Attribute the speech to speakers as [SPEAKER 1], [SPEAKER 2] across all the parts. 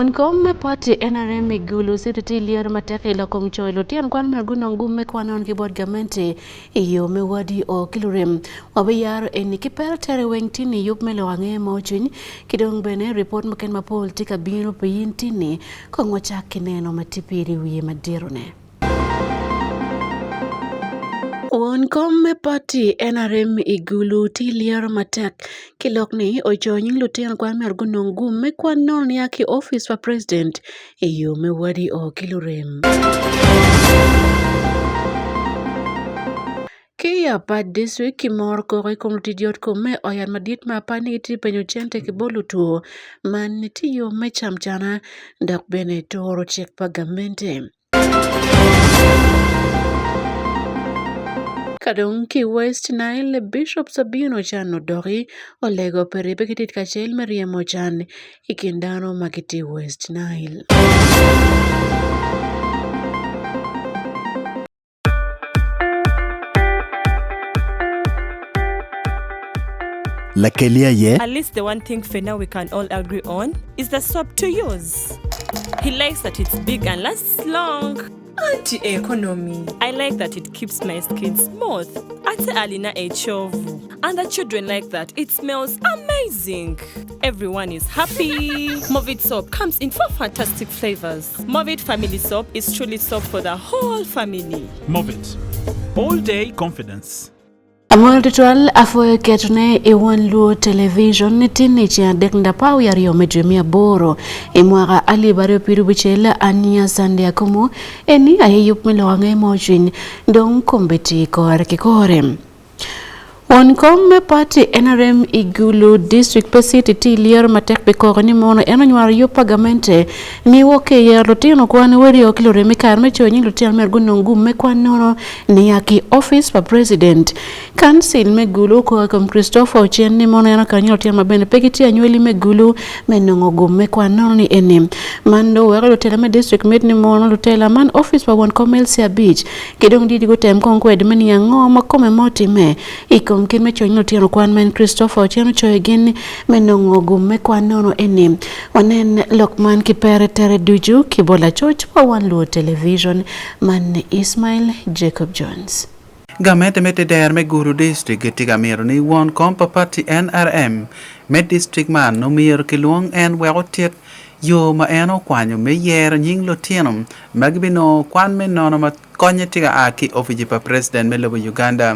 [SPEAKER 1] Won kom me party NRM i Gulu City tye lyero matek i lok kom coyo lutino kwan myero gunong gum me kwan on ki bot gamente i yo me wadi o ki lurem. Wabiyaro eni ki pero tere weng tini yub me lok ange ma ocwiny ki dong bene ripot mukene mapol tye ka bino pi in tini kong wacak ki neno ma tye piri wiye maditone. Won kom me party NRM i Gulu tye lyero matek ki lok ni ocoyo nying lutino kwan myero gunong gum me kwan nono nia ki office pa president i yo me wadi o ki lurem. Ki i Apac District kimoro koko i kom lutic yot kom me ot yat madit ma Apac ni gitye penyo cente ki bot lutwo man tye yo me camcana dok bene turo cik pa gamente. Ka dong ki West Nile, Bishop Sabino Chan odoki olego pi ribbe ki tic kacel me ryemo can i kin dano ma gitye i West Nile.
[SPEAKER 2] Lakeli aye.
[SPEAKER 3] At least the one thing for now we can all agree on is the soap to use. He likes that it's big and lasts long.
[SPEAKER 4] Anti-economy.
[SPEAKER 3] I like that it keeps my skin smooth. Ate alina ekyovu. And the children like that. It smells amazing. Everyone is happy. Movit soap comes in four fantastic flavors. Movit family soap is truly soap for the whole family.
[SPEAKER 5] Movit. All day confidence.
[SPEAKER 1] Amor tutwal afoyo ketone i wan Luo Television ni tin ni chieng' adek ndapa wi ariyo me dwe me aboro i mwaka alip ariyo piero abicel ania Sunday Akumu eni aye yub me loko ang'e ma ocwiny dong kombeddi kore ki kore. Won kom me party NRM i Gulu District pe City tye i lyero matek pi koko ni mono en onywaro yub pa gamente ni woke yero lutino kwan werio ki lurem i kare me coyo nying lutino myero gunong gum me kwan nono nia ki office pa president. Council me Gulu okoko i kom Christopher Ocen ni mono en okanyo lutino ma bene pe gitye anywali me Gulu me nongo gum me kwan nono ni eni. Man dong weko lutela me district mit ni mono lutela man office pa won kom LC abic Ki dong didi gutem kong kwede me niang ngo ma kome mo timme i kom kit me coyo lutino kwan ma en Christopher ocen ocoyo gin me nongo gum me kwan nono eni. Wanen lok man ki pere tere ducu ki bot lacoc pa Wan Luo Television man Ismail Jacob Jones.
[SPEAKER 6] Gamente me teder me Gulu District gitye ka mito ni won kom pa pati NRM me district man omyero kilwong en wek otit yo ma en okwanyo me yero nying lutino ma gibinongo kwan me nono ma konye tye ka a ki i opici pa President me lobo Uganda.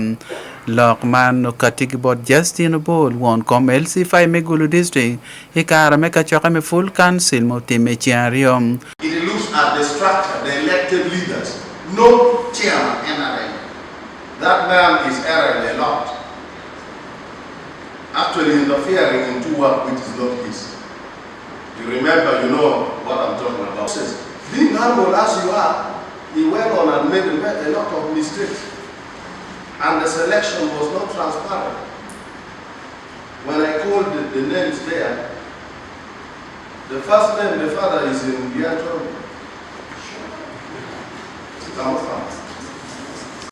[SPEAKER 6] Lok man okatti ki bot Justine Obol, won kom LC5 me Gulu District i kare me kacokke me Full Council ma otimme i ceng aryo.
[SPEAKER 7] It looks at the structure, the elected leaders, not chairman NRM. That man is erring a lot. Actually interfering into work which is not his. You remember, you know what I'm talking about. Being humble as you are, he went on and made a lot of mistakes. And the selection was not transparent. When I called the, the names there, the first name, the father is in Biatron.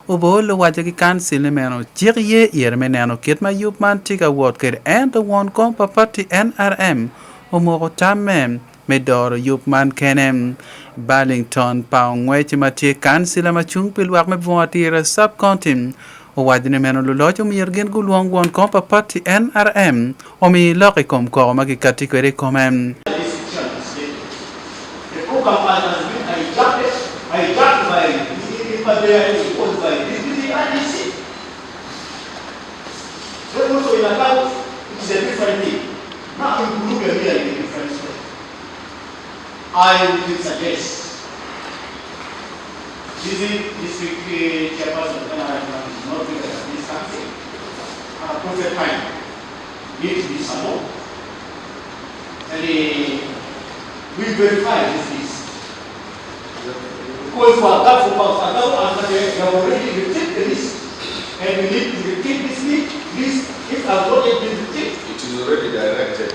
[SPEAKER 6] Obol owaco ki kancil ni meno cik ye ire me neno kit ma yub man tye ka wot kwede ento won kom pa pati NRM omoko tamme me doro yub man kene. Burlington pa ongwec ma tye kancila ma cung pi lwak me bunga tira Sub County owaco ni meno luloc omyero gin gulwong won kom pa pati NRM omi lok i kom koko ma kikatti kwede i kome.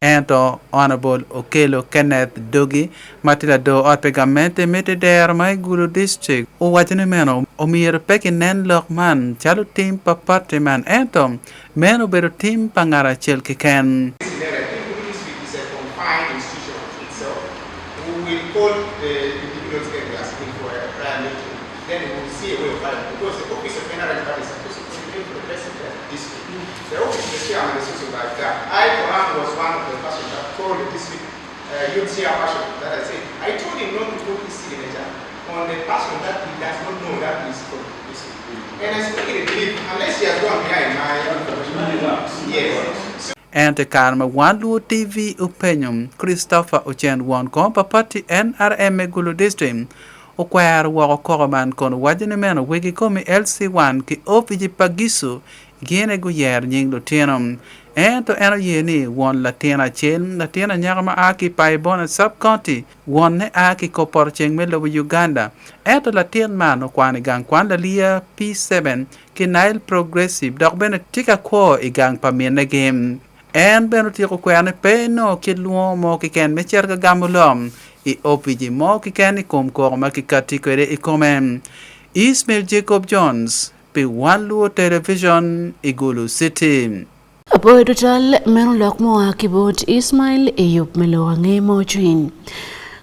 [SPEAKER 6] Ento Honourable Okello Kenneth Dogi ma tye lador ot pi gamente me tedero ma i Gulu District owaco ni meno omyero pe kinen lok man calo tim pa party man ento meno obedo tim pa ngat acel keken.
[SPEAKER 2] those guys were asking for a prior meeting, then we will see a way of filing because the office of NRM party is supposed to communicate to the president of the district. The office of the chairman is also like that. I, Koran, was one of the persons that told the district uh, youth chairperson that I said, I told him not to put his signature on the person that he does not know that is from the district. And I strongly believe, unless he has gone behind my information. Yes.
[SPEAKER 6] Ento i kare ma Wan Luo TV openyo Christopher Ocen won kom pa pati NRM me Gulu District okwero woko koko man kun owaco ni meno wegi komi LC1 ki opici pa Gisu gin aye guyero nying lutino. Ento en oye ni won latin acel, latin anyaka ma a ki i Paibona Sub-County, wonne a ki i kor poto ceng me lobo Uganda. Ento latin man okwano i gang kwan laliya P7 ki Nile Progressive dok bene tye ka kwo i gang pa minegi. En bene otyeko kwero ni pe enongo kit lwongo mo keken me cito ka gamo lok i opici mo keken i kom koko ma kikatti kwede i kome. Ismail Jacob Jones pi Wan Luo Television i Gulu City.
[SPEAKER 1] Apoyo tutwal meno lok mua ki bot Ismail i yub me lok ange ma ocwiny.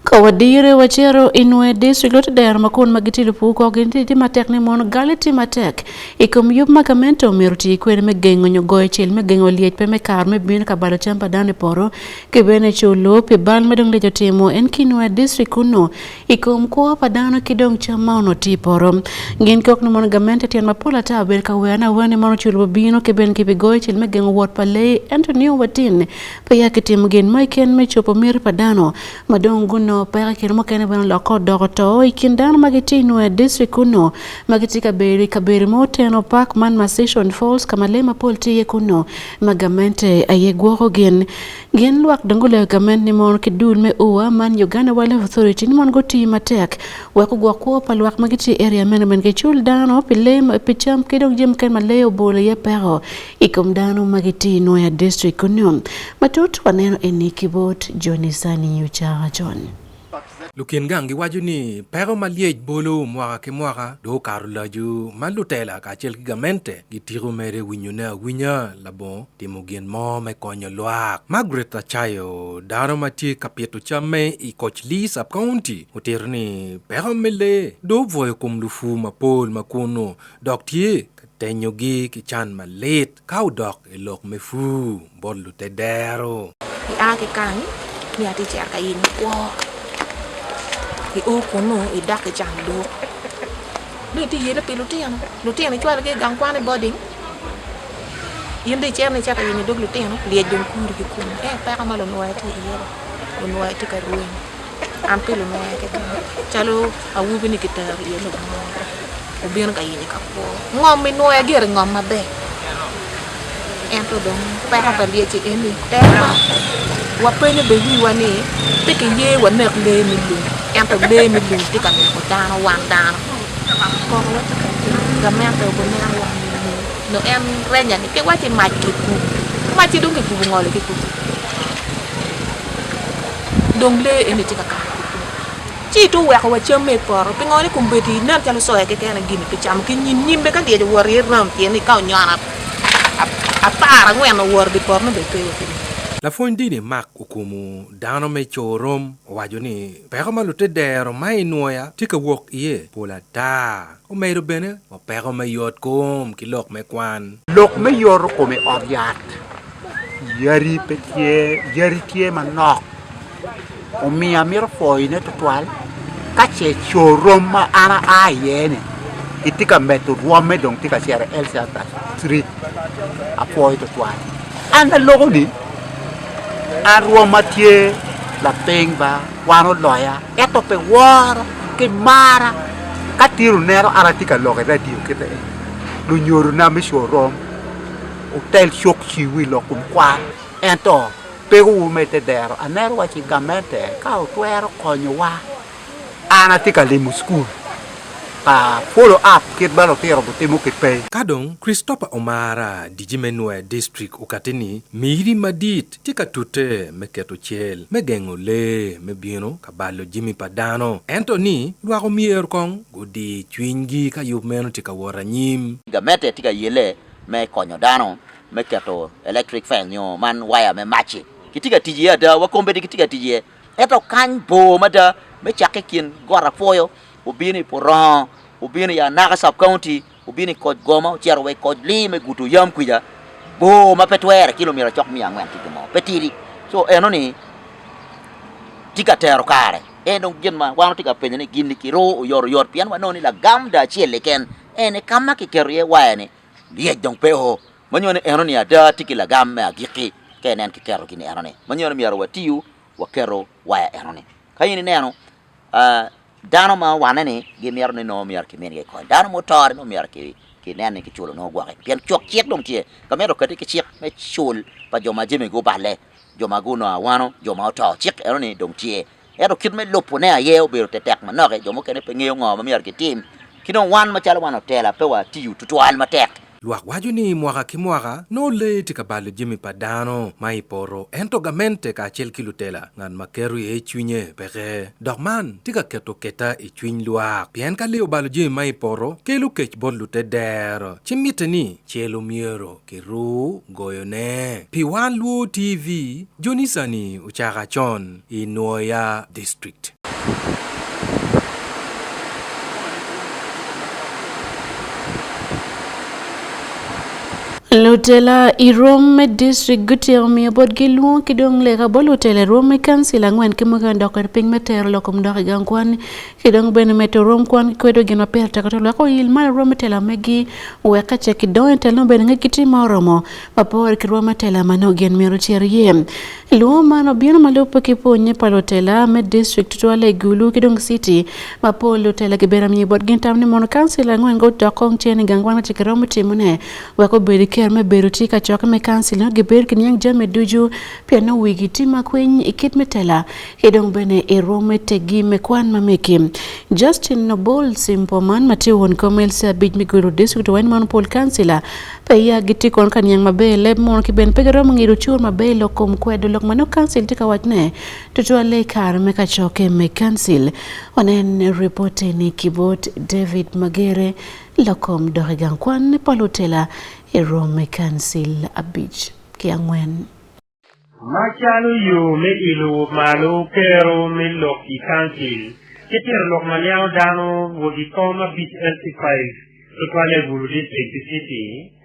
[SPEAKER 1] Ka wadire wacito i Nwe District lot dero ma kun ma gitye lupu kok gin tye matek ni mono gale tye matek i kom yub ma gamente omyero tii kwede me gengo nyo goyo cel me gengo lyec pe me kar me bino ka balo cam pa dano i poto ki bene culo pi bal ma dong lyec otimo en ki Nwe District kunu I kom kwo pa dano ki dong cam ma onongo tye i poto. Gin kok ni mono gamente tyen mapol ata obedo ka wene awene ni mono cul obino ki bene kibigoyo cel me gengo wot pa lee ento nio watin pe ya kitimo gin mo keken me cobo miti pa dano ma dong gunongo peko i kine mukene bene olokke odoko to i kin dano ma gitye i Nwoya District kunu ma gitye ka bedo i kabedo ma oteno park man ma Session Falls ka ma lee mapol tye iye kunu ma gamente aye gwoko gin. Gin lwak dong guleyo gament ni mono ki dul me UWA man Uganda Wildlife Authority ni mono gutii matek wek ogwok kwo pa lwak ma gitye i area meno bene gicul dano pi lee pi cam ki dong jami mukene ma lee obolo iye peko i kom dano ma gitye i Nwoya District kunu. Matut waneno eni ki bot Johnny Sani Ucaga John.
[SPEAKER 8] Lukin gang giwaco ni peko ma lyec bolo mwaka ki mwaka dong okato laco ma lutela kacel ki gamente gitiko mere winyone awinya labongo timo gin mo me konyo lwak. Margaret Acayo, dano ma tye ka pito camme i Kochli Sub-County otito ni peko me lee dong obwoyo kom lupur mapol ma kunu dok tye ka tenyogi ki can malit ka odok i lok me pur bot lutedero.
[SPEAKER 9] Ia ki kany ni atye cito ka yenyo kwo, io kunnu idok ki canduk dong itye yelle pi lutino, lutino icwalogi i gang kwan i boarding in dong icito ni icito ka yenyo dog lutino lyec dong kuri ki kunnu ento peko ma lunwoya tye iye ni lunwoya tye ka rweny an pe lunwoya keken calo awobi-ni kitero iye lubanga. Obino ka yenyo ka kwo. Ngom i nwoya gire ngom maber ento dong peko pa lyecci eni tek ma wapenyo bene wiwa ni pe kiye wanek lee me lum ento lee me lum tye ka neko dano wan dano kono watye ka tic gamente obineno wan nining nyo en renya ni kiwaci mac kikubo macci dong kikubo ngolo ki kuca dong lee eni tye ka kato ki kuca. Ci ito oweko wa cam me i poto, pingo ni kombeddi nen calo soya keken aye gin kicamo ki nyim nyimbe ka lyec owoto iye ram pien ni ka onyono aparangwen owoto dye poto nongo bene pe wa kede.
[SPEAKER 8] Lapwony dini Mark Okumu, dano me Corom, owaco ni peko ma lutedero ma i Nwoya tye ka wok iye pol ata. Omedo bene wa peko me yotkom ki lok me kwan.
[SPEAKER 10] Lok me yoto kom i ot yat, yadi pe tye, yadi tye manok. Omiyo amito pwoyone twatwal ka ce co rom ma an aa iye-ni gitye ka medo rwomme dong tye ka cito i health center three apwoyo twatwal. An aloko ni an rwomma tye lapiny ba kwan oloya ento pi woro ki mara ka tye oneno an atye ka lok i radio kite eni lunyodona me co rom otel cuk ciwu i lok kom kwan ento Peko wumedde dero. Aneno wa ci gamente ka otwero konyowa. An atye ka limo cukul ka follow up kit ma lutino gutimo ki peny.
[SPEAKER 8] Ka dong, Christopher Omara, DG me Nwoya District okati ni miri madit tye ka tute me keto cel me gengo lee me bino ka balo jami pa dano ento ni lwak omyero kong gudi cwinygi ka yub meno tye ka wot anyim.
[SPEAKER 11] Gamente tye ka yelle me konyo dano me keto electric fence nyo man waya me mac-ci. Kitye ka tic iye ada, wa kombeddi kitye ka tic iye. Ento kany bor mada me cakke i kin got apwoyo, obino i Purongo, obino i Anaka Sub County, obino i Koc Goma, ocito wa i Koc Lir me Gudo Yam kwica, bor ma pe twere kilomita cok 400 ki gin mo, pe tidi. So enoni tye ka tero kare. En dong gin ma wan watye ka penyo ni gin-ni kiruu oyotoyot pien wanongo ni lagam dong acel keken en aye ka ma kiketo iye waya-ni lyec dong pe oo. Ma nyo ni enoni ada tye ki lagam me agikki ka inen kiketo gin enoni. Ma nyo ni myero watiyu waketo waya enoni. Ka in ineno dano ma owane ni gimito ni nongo myero kiminigi kony. Dano ma oto-ni nongo myero kinen ni kiculo nongo gwoki. Pien cok cik dong tye ka mito okati ki cik me cul pa jo ma jamigi oballe, jo ma gunongo awano, jo ma oto. Cik enoni dong tye. Ento kit me lubone aye obedo tetek manok, jo mukene pe ngeyo ngo ma myero gitim. Ki dong wan macalo wan otela pe watiyo tutwal matek.
[SPEAKER 8] Lwak waco ni mwaka ki mwaka nongo lee tye ka balo jami pa dano ma i poto ento gamente kacel ki lutela ngat ma keto iye cwinye peke dok man tye ka keto keta i cwiny lwak pien ka lee obalo jami ma i poto kelo kec bot lute dero ci mitte ni cel omyero Kiru goyone pi wan Luo TV, Jonisani ocaka con i Nwoya District.
[SPEAKER 1] Lutela i rwom me district gutyeko miyo botgi lwongo ki dong lega bot lutela i rwom me kancil angwen ki mukene dok kwede piny me tero lok kom dok i gang kwan ki dong bene medo rwom kwan ki kwedo gin ma pire tek tutwal wek oil malo rwom me tela megi wek ka ce kidongo i telo bene ngec gitye ma oromo ma pore ki rwom me tela ma nongo gin myero ocit iye. Lwongo man obino ma lubbe ki pwonye pa lutela me district tutwal i Gulu ki dong city ma pol lutela gibedo amiyo bot gin tam ni mono kancil angwen gudok kong cen i gang kwan ka ce kiromo timone wek obed i ker me bedo tye ka cokke me kancil nongo gibedo ki niang jami ducu pien nongo wigi tye ma kwiny i kit me tela ki dong bene i rwom me teggi me kwan ma megi. Justin Nobol Simpo man ma tye won kom LC abic me Gulu District owaco ni mono pol kancila pe ya gitye kono ka niang maber leb mono ki bene pe giromo ngido cur maber lok kom kwedo lok ma nongo kancil tye ka wacone tutwalle i kare me kacokke me kancil. Wanen ripote ni ki bot David Magere lok kom dok i gang kwan pa lutela i rwom me kancil abic ki angwen.
[SPEAKER 12] Macalo yo me ilo malo kero me lok i kancil ki tito lok ma niango dano wot i kom abic LC5 tutwalle i Gulu District ki City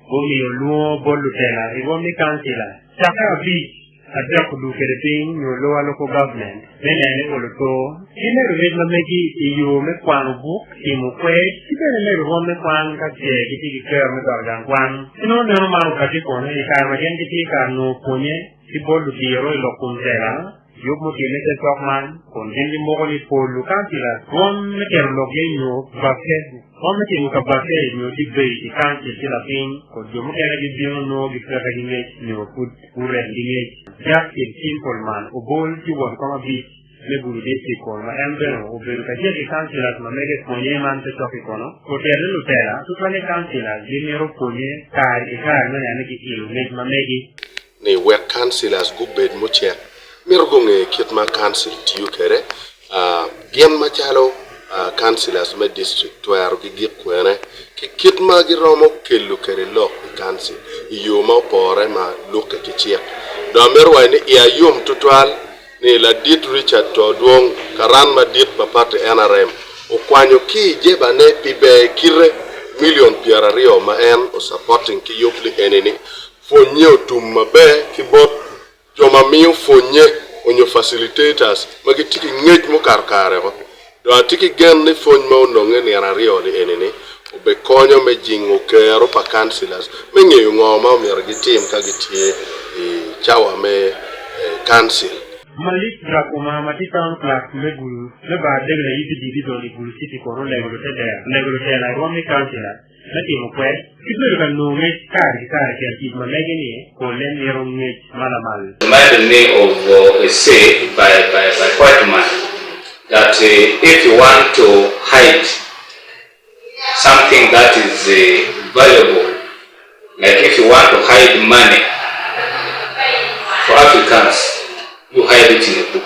[SPEAKER 12] gumiyo lwongo bot lutela i rwom me kancila cakke abic adek odur kwede piny nyo lower local government me neno ni olo to ki medo ngec ma megi i yo me kwano buk, timo kwed ki bene medo rwom me kwan ka ce gitye ki kero me dok i gang kwan. Ci nongo neno man okati kono i kare ma gin gitye ka nongo pwonye ki bot ludiro i lok kom tela, yub mutimme te cok man, kun gin gimoko ni pol lukancila rwom me tito lokgi nyo bakke, rwom me timo kabakke nyo dibeit i kancil ki lapiny, kod jo mukene gibino nongo gipeke ki ngec nyo pud gurem ki ngec. Justin Simpleman obol ci won kom abic me Gulu District kono ma en bene obedo kacel ki councillors ma mege pwonye man te cok-ki kono otito ni lutela tutwalle councillors gimito pwonye kare ki kare me neno ni giilo ngec ma megi.
[SPEAKER 7] Ni wek councillors gubed mucek mito gunge kit ma council tiyo kwede Gin macalo councillors me district twero gi gik kwene ki kit ma giromo kelo kwede lok i council i yo ma opore ma lukke ki cik. Dong amito waco ni iya yom tutwal ni ladit Richard Todwong karan madit pa party nrm okwanyo ki i jebane pi ber kite million 20 ma en o supporting ki yub li eni ni pwonye otum maber ki bot Jo ma miyo pwonnye onyo facilitators ma gitye ki ngec mukato kare o. Dong atye ki gen ni pwony ma ononge nino aryo ni eni ni obekonyo me jingo kero pa councillors me ngeyo ngo ma omyero gitim ka gitye i cawa me council.
[SPEAKER 12] Malik Drakuma ma tye town clerk me Gulu me bar Degla EB Division i Gulu City kono olego lutela i rwom me councillor me timo kwed ki bedo ka nongo ngec kare ki kare pien tic ma mege ni polle mito ngec ma lamal.
[SPEAKER 13] Reminded me of a say by by by white man that if you want to hide something that is valuable like if you want to hide money for Africans you hide it in a book.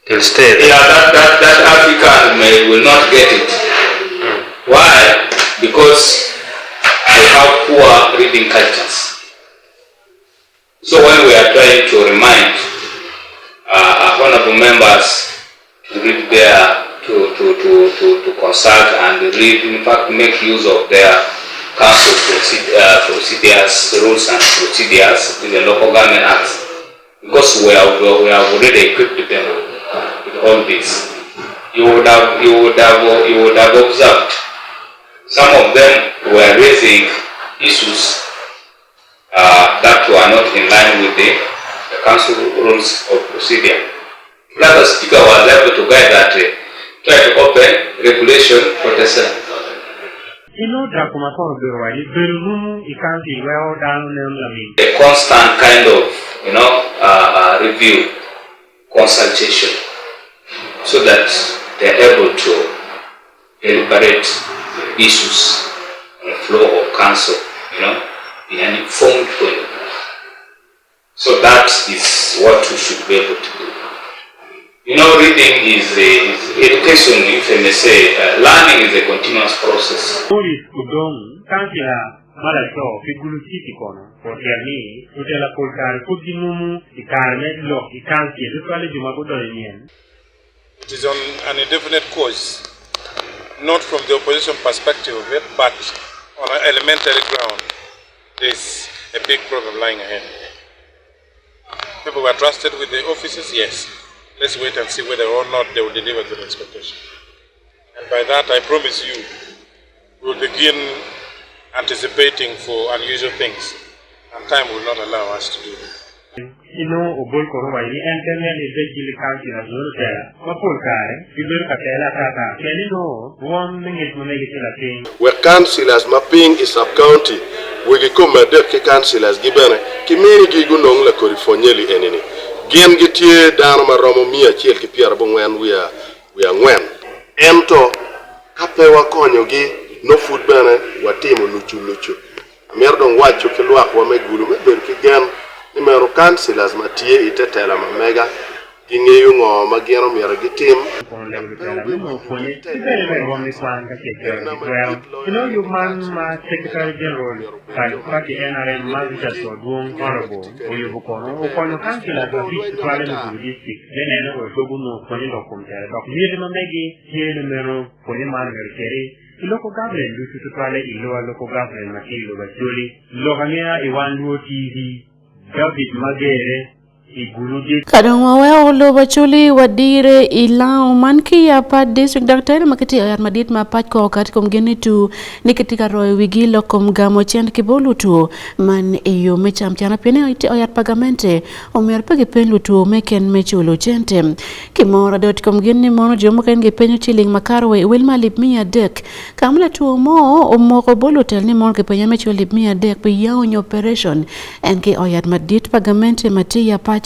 [SPEAKER 14] It'll stay there.
[SPEAKER 13] Yeah, that, that, that African may, will not get it. Why? Because they have poor reading cultures. So when we are trying to remind uh, honorable members to read their, to, to, to, to, to consult and read, in fact make use of their council proceed, uh, procedures, rules and procedures in the local government acts, because we have, we have already equipped them with all this. You would have, you would have, you would have observed some of them were raising issues uh, that were not in line with the, the council rules of procedure. Brother Speaker was able to guide that, uh, try to open regulation 47.
[SPEAKER 12] Inongo dako ma kono obedo waci bedo rumu i council weko dano neno laming.
[SPEAKER 13] A constant kind of, you know, uh, uh, review, consultation, so that they're able to deliberate issues on the floor of council, you know, in an informed way. So that is what we should be able to do. You know, reading is, a, is education, if I may say, uh, learning is a continuous process.
[SPEAKER 12] Maurice Odong, kancila ma laco pi Gulu City kono otito ni lutela pol kare pud ginumu i kare me lok i kancil tutwalle jo ma gudonyo nyen.
[SPEAKER 15] It is on an indefinite course, not from the opposition perspective of it, but on an elementary ground, there is a big problem lying ahead. People were trusted with the offices, yes. Let's wait and see whether or not they will deliver to the expectation. And by that, I promise you, we will begin anticipating for unusual things, and time will not allow us to do that.
[SPEAKER 12] Ci nongo obol kono owaco ni en pe mito ni ebed jili councillors nyo lutela ma pol kare gibedo ka tele atata pien ni nongo rwom me ngec ma megi tye lapiny.
[SPEAKER 7] Wek councillors ma piny i sub county wegi kome adek ki councillors gi bene ki mini gi gunong lakodi pwonye li eni ni gin gi tye dano ma romo 194 ento ka pe wakonyo gi no pud bene watimo lucu lucu. Amito dong waco ki lwakwa me Gulu me bedo ki gen ni meno councillors ma tye i te tela ma mega gingeyo ngo ma gin omyero gitim.
[SPEAKER 12] Kono lego lutela me nongo pwonye ki bene me rwom me kwan ka ce twero ki twero. Inongo yub man ma Secretary General pa party NRM Mark Richardson Odwong Honourable oyubo kono okonyo councillors abic tutwale me Gulu District me neno wek pe gunongo pwonye lok kom tela dok miti ma megi tye ni meno pwonye man myero ociti I local government ducu tutwale i lower local government ma tye i lobo Acholi. Lok angeya i wan Luo TV, David Magere i Gulu District.
[SPEAKER 1] Ka dong waweko lobo Acholi wadire i lango man ki i Apac District daktari ma kitye i ot madit ma Apac koko kati kom gin ni tu ni kitye ka royo wigi lok kom gamo cent ki bot lutwo man i yo me camcana pien ni i ot pa gamente omyero pe gipeny lutwo me ken me culo cente. Ki mor adot kom gin ni mono jo mukene gipenyo ciling makato wa i wel ma alip 300. Ka ma latwo mo omoko bot lutel ni mono kipenye me culo alip 300 pi yango nyo operation en ki oyat madit pa gamente ma tye i Apaci.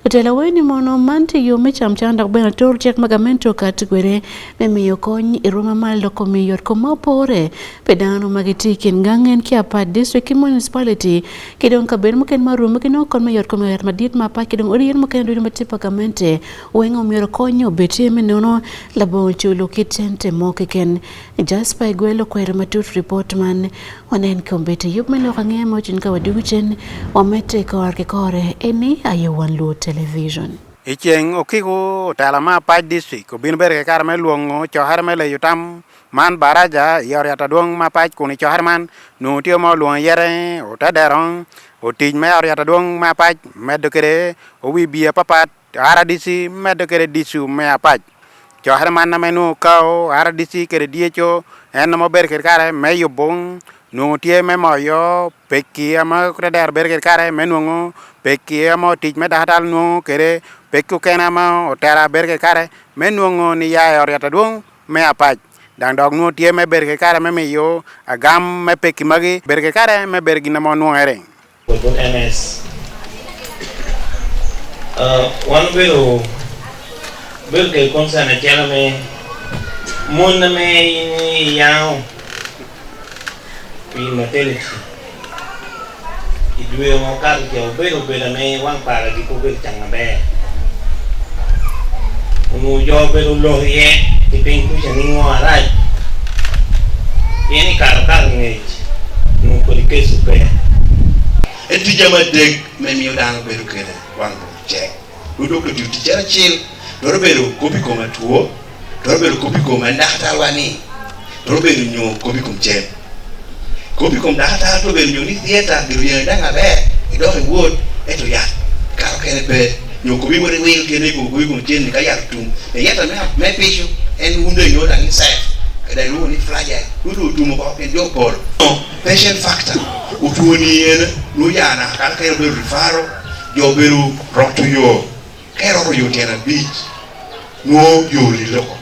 [SPEAKER 1] Lutel aweyo ni mono man tye yo me camcan dok bene toro cik ma gamente okati kwede me miyo kony i rwom ma malo dok omiyo yot kom ma opore pi dano ma gitye i kin gang en ki Apac District ki Municipality ki dong kabedo mukene ma orumo ki nongo kony me yot kom i ot madit ma Apac ki dong odi yen mukene ducu ma tye pa gamente weng omyero kony obed tye me nono labongo culo kit cente mo keken. Jasper Igwelo okwero matut ripot man. Wanen kombeddi yub me lok angeya ma ocun ka wadugu cen wamedde kore ki kore eni aye Wan Luo Television.
[SPEAKER 6] I ceng okiko otela ma Apac District obino bedo ki kare me lwongo cokere me leyo tam man baraja i ot yat adwong ma Apac kun i cokere man nongo tye ma olwongo iyete otedero otic me ot yat adwong me Apac medo kwede owi biye papat RDC medo kwede DCU me Apac. Cokere man ame nongo kao RDC kwede DHO en nongo bedo kwede kare me yubo nongo tye me moyo pekki ma tedero bedo kwede kare me nongo pekki ma otic me dakatal nongo kwede pekki okene ma otela bedo kwede kare me nongo niya i ot yat adwong me Apac. Dang dok nongo tye me bedo kwede kare me miyo agam me pekki magi bedo kwede kare me bedo gin ma wanwongere.
[SPEAKER 14] Pwony bot MS. Wan obedo bedo kede concern acel me mon na me iyango pi maternity i dwe ma okato ca obedo obedo ame wang para gi pe obedo cang maber onongo jo obedo lok iye ki piny kuca ni ngo arac pien i kare okato ngec onongo kodi keco pe.
[SPEAKER 16] En tic jami adek me miyo dano bedo kede wang bur cek. Nongo dokta otiyo ticce acel, twero bedo kop i kom atwo, twero bedo kop i kom dakatalwa ni, twero bedo nyo kop i kom cem. Kop i kom dakatal twero bedo nyo ni theatre giryeni dang aber idok i ward ento yat kato kene pe, nyo kobi wot iwil kene i kom kobi i kom cem ni ka yat otum. Layata me pico en wunde nyo dang insect dang ilwongo ni fragile nongo dong otum oko pien jo opolo. Patient factor otwo ni ene nongo ya naka kata ka en obedo referral jo obedo roto yo ka iroto yo tyen abic nongo yo orille oko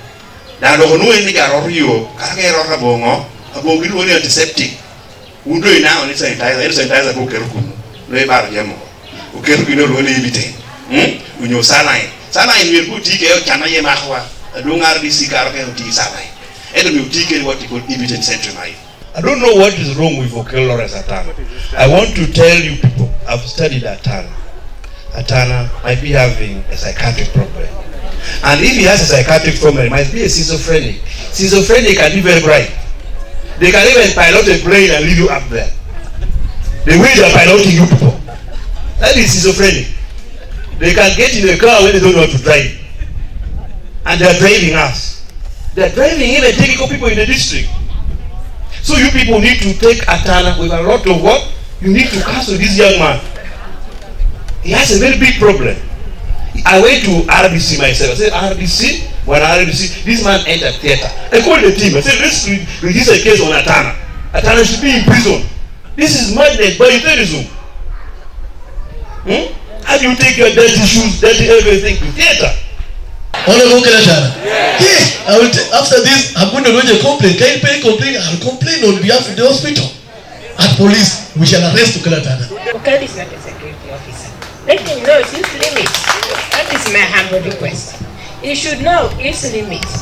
[SPEAKER 16] dang dok onongo en ni ja roto yo kata ka iroto labongo ngo labongo gin lwongo ni antiseptic wun dong inango ni sanitizer ento sanitizer pe oketo kunu nongo ibalo jami mogo oketo gin olwongo ni Evitan onyo saline saline myero pe oti kede ocan aye mako wa adwong RDC karo kene oti ki saline ento myero oti kede what we call Evitan centremide. I don't know what is wrong with Okello Lawrence Atana. I want to tell you people, I've studied Atana. Atana might be having a psychiatric problem. And if he has a psychiatric problem, he might be a schizophrenic. Schizophrenic can be very bright. They can even pilot a plane and leave you up there. The way they are piloting you people. That is schizophrenic. They can get in a car when they don't know how to drive. And they are driving us. They are driving even technical people in the district. So you people need to take Atana with a lot of what? You need to counsel this young man. He has a very big problem. I went to RBC myself. I said, RBC, when RBC, this man entered theater. I called the team. I said, let's register a case on Atana. Atana should be in prison. This is madness, bioterrorism. Hmm? How do you take your dirty shoes, dirty everything to theater?
[SPEAKER 17] Honorable Okello Yes, I will after this, I'm going to lodge a complaint. Can you pay complaint? I'll complain on behalf of the hospital. And police, we shall arrest Okello Atana.
[SPEAKER 18] Okello is not a security officer. Let him know his limits. That is my humble request. He should know his limits.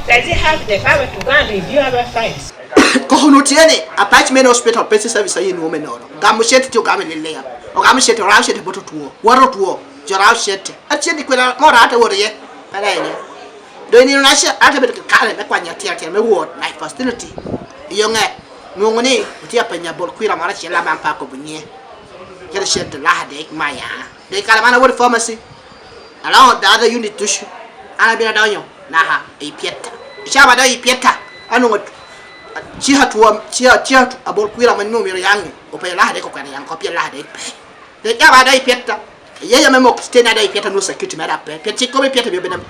[SPEAKER 18] Does he have the power to go and review our files?
[SPEAKER 19] Kono tye ni Apac Main Hospital Basic Service aye nwo me nono. Gamo cente tye ogamo i lilim. Ogamo cente, orao cente bot otwo. Woto otwo, jo orao cente. Ento cente kwena mo orao te wot iye? Pe dong iye. Dong i nino na acel, ate bedo ki kare me kwanyo atir atir me wot night facility i yo nge nongo ni otye ka penyo abol kwira moro acel ma pe akobo nyinge. Cito cente lak adek maya. Dong i kare ma an awoto i pharmacy, alongo the other unit ducu, an abino adonyo naka i Pieta. I cawa ma adonyo i Pieta, anongo cika two cika abol kwira ma nongo myero oyangi openyo lak adek okwena yang oko pien lak adek pe. Dong i cawa ma adonyo i Pieta, ayeya me moko cite ni adonyo i Pieta nongo security mera pe pien cik kobo i Pieta myero obed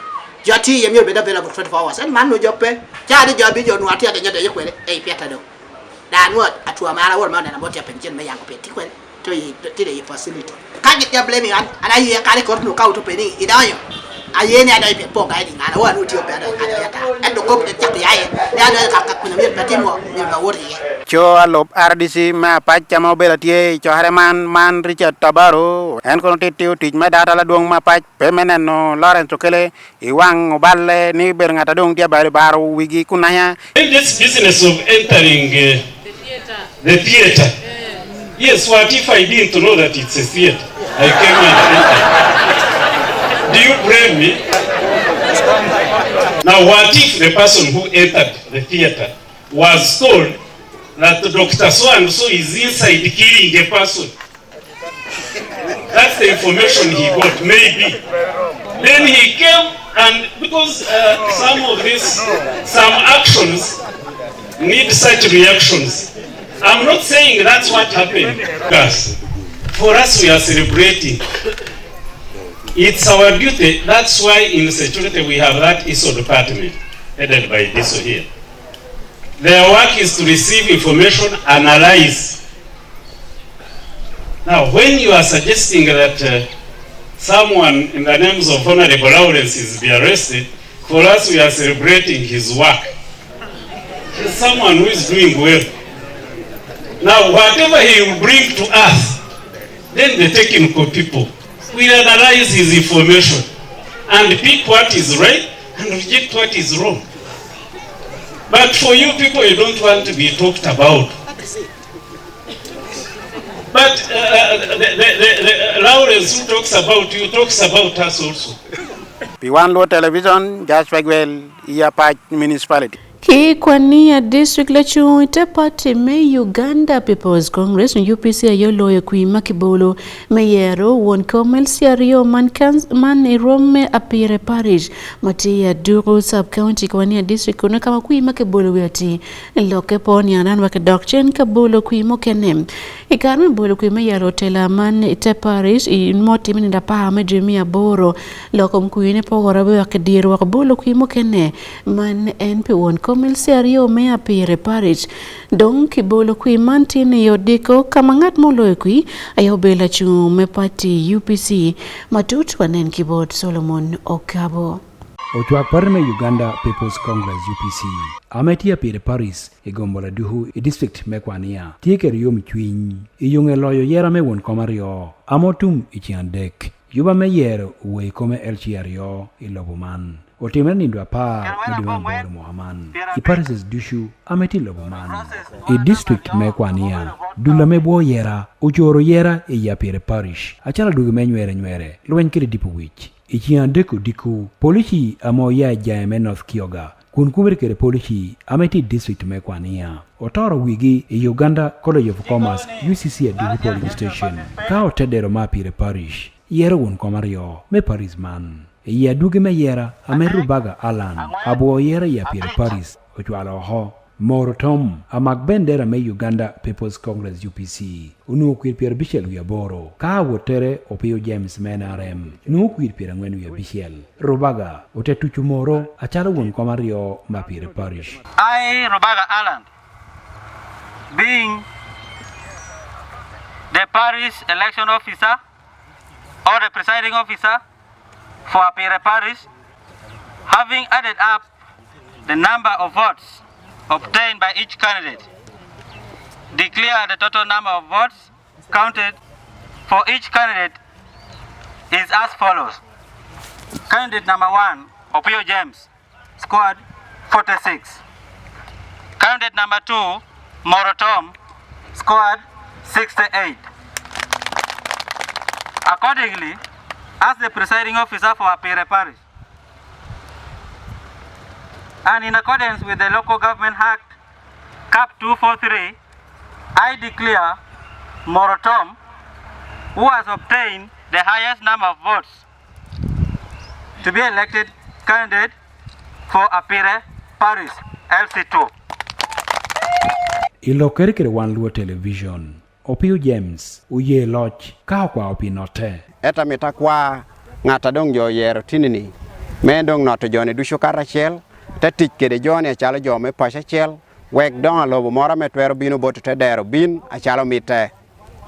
[SPEAKER 19] jo atye iye myero obed available 24 hours ento man nongo jo pe. Cawa ni jo abino jo onongo atye adonyo adonya kwede i Pieta dong. Dong anongo atwo ma an awoto ma onena mo tye ka penyo cente me yango pien tye kwede. Tye i facility. Ka gitye blaming an, an aye kare kor no ka otope ni idonyo. Aye ni adonyo pien po guiding an awa ni otiyo pe adonyo adonyo ata. Ento kop ne cako yaye ni adonyo ka ka kuna myero pe atim ngo myero awot iye.
[SPEAKER 6] Co alub RDC me Apac ca ma obedo tye i cokere man man Richard Tabaro en kono tye tiyo tic me data ladwong me Apac pe me neno Lawrence Okele i wang oballe ni obedo ngat a dong tye abalo baro wigi kunanya.
[SPEAKER 14] In this business of entering the theatre, yes, what if I didn't know that it's a theatre? I came and entered. Do you blame me? Now, what if the person who entered the theatre was told that Dr. So and so is inside killing a person? That's the information he got, maybe. Then he came and because uh, some of these, some actions need such reactions. I'm not saying that's what happened. Us. For us, we are celebrating. It's our duty. That's why in security we have that ISO department headed by DISO here. Their work is to receive information, analyze. Now, when you are suggesting that uh, someone in the names of Honorable Lawrence is be arrested, for us we are celebrating his work. He's someone who is doing well. Now, whatever he will bring to us, then the technical people will analyze his information and pick what is right and reject what is wrong. But for you people, you don't want to be talked about. But uh, uh the, the, the, the Lawrence who talks about you talks about us also.
[SPEAKER 6] Pi wan Luo Television, Josh Bagwell, i Apac Municipality.
[SPEAKER 1] Ki Kwania District lacung i te party me Uganda People's Congress UPC aye oloyo kwi ma kibolo me yero won kom LC aryo man, man i rwom me Apire Parish ma tye i Aduku Sub County Kwania District kunu ka ma kwi ma kibolo wiye ati lokke po niang wa kidok cen ka bolo kwi mukene. I kare me bolo kwi me yero otela man i te parish i motime nindo apar me dwe me aboro lok kom kwine pogore wek kidyero woko bolo kwi mukene man en pi won kom LC aryo me Apire Parish. Dong kibolo kwi man tin i odiko ka ma ngat ma oloyo kwi aye obedo lacung me party UPC matut wanen ki bot Solomon Okabo.
[SPEAKER 8] Ocwak party me Uganda People's Congress, UPC, ame tye Apire Parish i gombola ducu i district me Kwania tye kede yomcwiny i yonge loyo yera me won kom aryo ame otum i ceng adek. Yuba me yero owei kome LC aryo i lobo man otimere nindo apar me dwe me aboro mwaka man i parishes ducu ame tye i lobo man. I district me Kwania, dul ame bwo yera ocoro yera i Apire Parish acalo adwogi me nywere nywere lweny kede dipo wic. I ceng adek odiko, polici ame oya i jange me North Kyoga kun kubere kede polici ame tye i district me Kwania otoro wigi i Uganda College of Commerce, UCC Aduku Police Station ka ote dero ma Apire Parish yero won kom aryo me parish man. I adwogi me yera ame Rubaga Allan abwo yera i Apire Parish ocwalo oko. Moro Tom, amak bendera me Uganda People's Congress, UPC, onongo kwir 58, ka awotere Opiyo James me NRM nongo kwir 45. Rubaga ote tuco Moro acalo won kom aryo ma Apire Parish.
[SPEAKER 20] I, Rubaga Allan, being the parish election officer or the presiding officer for Apire Parish, having added up the number of votes obtained by each candidate, declare the total number of votes counted for each candidate is as follows. Candidate number 1, Opio James, scored 46. Candidate number 2, Morotom, scored 68. Accordingly, as the presiding officer for Apire Parish, and in accordance with the Local Government Act, CAP 243, I declare Morotom, who has obtained the highest number of votes, to be elected candidate for Apire Parish, LC2.
[SPEAKER 8] I lok kede kede wan luo television, Opiyo James oye loc ka okwao pi note.
[SPEAKER 21] Ento amito akwa ngat a dong jo oyero tini-ni me en dong noto jo-ni ducu karacel, te tic kede jo-ni acalo jo me paco acel, wek dong alobo moro me twero bino bot te dero bin acalo mitte.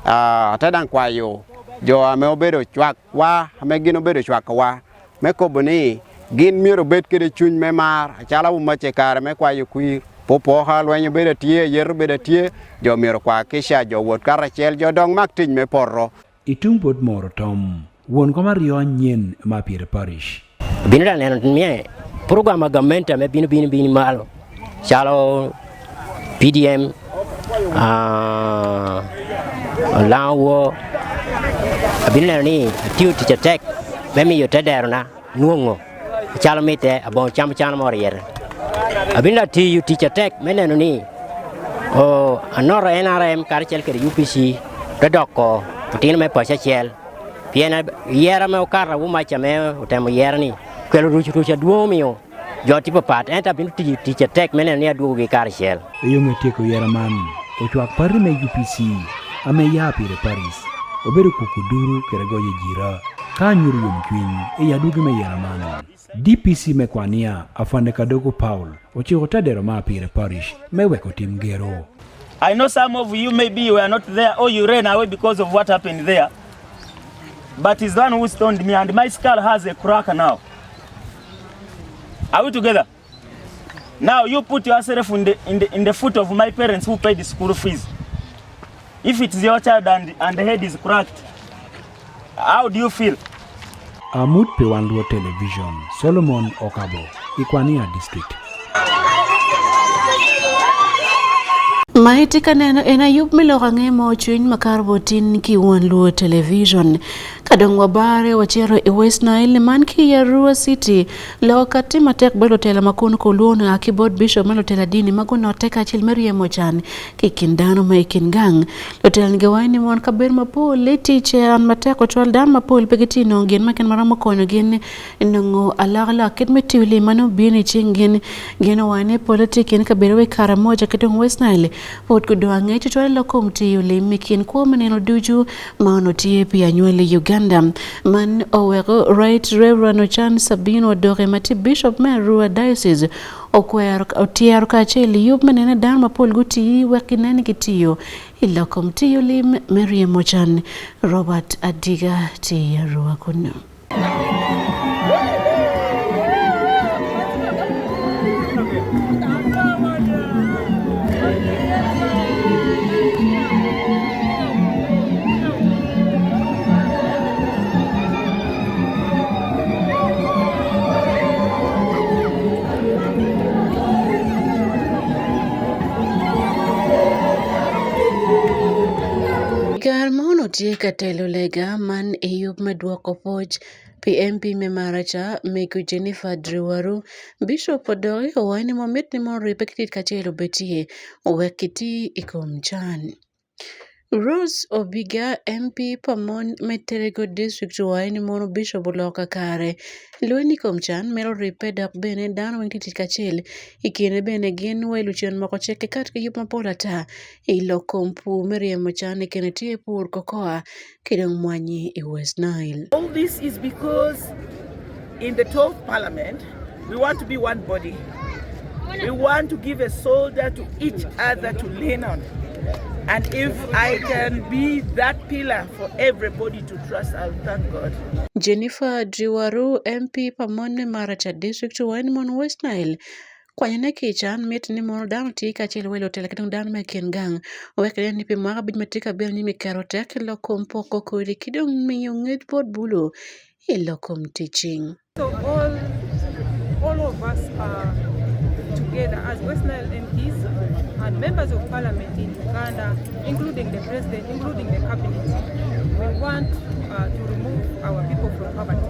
[SPEAKER 21] Ate dang kwayo jo ame obedo cwakwa, ame gin obedo cwakowa, me kobo ni gin myero obed kede cuny me mar, acalo awumaca i kare me kwayo kwir, popoka, lweny obedo atye, yeto obedo atye, jo myero okwa kica, jo wot karacel, jo dong mak tic me poto.
[SPEAKER 8] I tung bot Moro Tom, won kom aryo nyen ma Apire Parish.
[SPEAKER 22] Bino da neno ni program ma gamente me bino bino bino malo calo PDM, lango woo abino neno ni atiyo tic atek me miyo te derona nwongo calo mitte abongo camo cano mo ryere. Abino da tiyo tic atek me neno ni anoto NRM karacel kede UPC te doko otino me paco acel pien yera me okato awumaca me otemo yera ni kelo ruc ruc adwong omiyo Jo tye papat, ento abino tiyo tic atek me neno ni adwogogi karacel.
[SPEAKER 8] I yo me tyeko yera man, ocwak pati me UPC ame ya pire Paris, obedo kuku duru kede goyo jira ka anyuto yomcwiny i adwogi me yera man. DPC me Kwania, Afande Kadogo Paul, ociko te dero ma pire Parish me weko tim gero.
[SPEAKER 23] I know some of you maybe you were not there or you ran away because of what happened there. But he's the one who stoned me and my skull has a crack now. Are we together? Now you put yourself in the, in the, in the foot of my parents who paid the school fees. If it's your child and, and the head is cracked, how do you feel?
[SPEAKER 8] Amut pi wan Luo Television, Solomon Okabo, Ikwania District.
[SPEAKER 1] Ma itye ka neno en ayub me lok ange mo cwiny ma karo botin ki wan Luo Television. Ka dong wabare wacito i West Nile man ki i Arua City, lok ka tye matek bot lutela ma kun kulwono a ki bot bishop ma lutela dini ma gunotte kacel me ryemo can ki i kin dano ma i kin gang. Lutela ni giwaco ni mon kabedo mapol i tic an matek ocwal dano mapol pe gitye nongo gin ma kene ma romo konyo gin nongo alokaloka kit me tiyo lim ma nongo bino i cing gin. Gin owaco ni pole tye i kin kabedo wa i Karamoja ki dong West Nile pud gudong angec tutwal lok kom tiyo lim i kin kwo me nino ducu ma onongo tye pi anywali i Uganda. Man oweko Right Reverend Ochan Sabino Odoke ma tye Bishop me Arua Diocese okwero otyero kacel i yub me nene dano mapol gutii wek ginen ni gitiyo i lok kom tiyo lim me ryemo can. Robert Adiga tye i Arua kunu. Kare ma onongo tye ka telo lega man i yub me dwoko pwoc pi MP me Maraca, Mego Jennifer Driwaru, Bishop odoki owaco ni mit ni mono ribbe ki tic kacel obed tye wek kiti i kom can. Rose Obiga, MP pa mon me Terego District owaco ni mono Bishop oloko kakare lweny i kom can mito ribbe dok bene dano weng tye tic kacel i kine bene gin wa i lucen moko cek ki kat ki yub mapol ata i lok kom pur me ryemo can i kine tye pur kokoa ki dong mwanyi i West Nile.
[SPEAKER 3] All this is because in the 12th parliament we want to be one body. We want to give a shoulder to each other to lean on. And if I can be that pillar for everybody to trust, I'll thank God.
[SPEAKER 1] Jennifer Driwaru, MP pa mon me Maracha District owaco ni mon West Nile kwanyone ki i can mitte ni mono dano tii kacel welo otelo ki dong dano me kin gang wek inen ni pi mwaka abic ma tye ka bino nyim iketo tek i lok kom poko kodi ki dong miyo ngec bot bulu i lok kom ticing.
[SPEAKER 4] So all, all of us are together as West Nile MPs and members of parliament in Uganda, including the president, including the cabinet. We want uh, to remove our people from poverty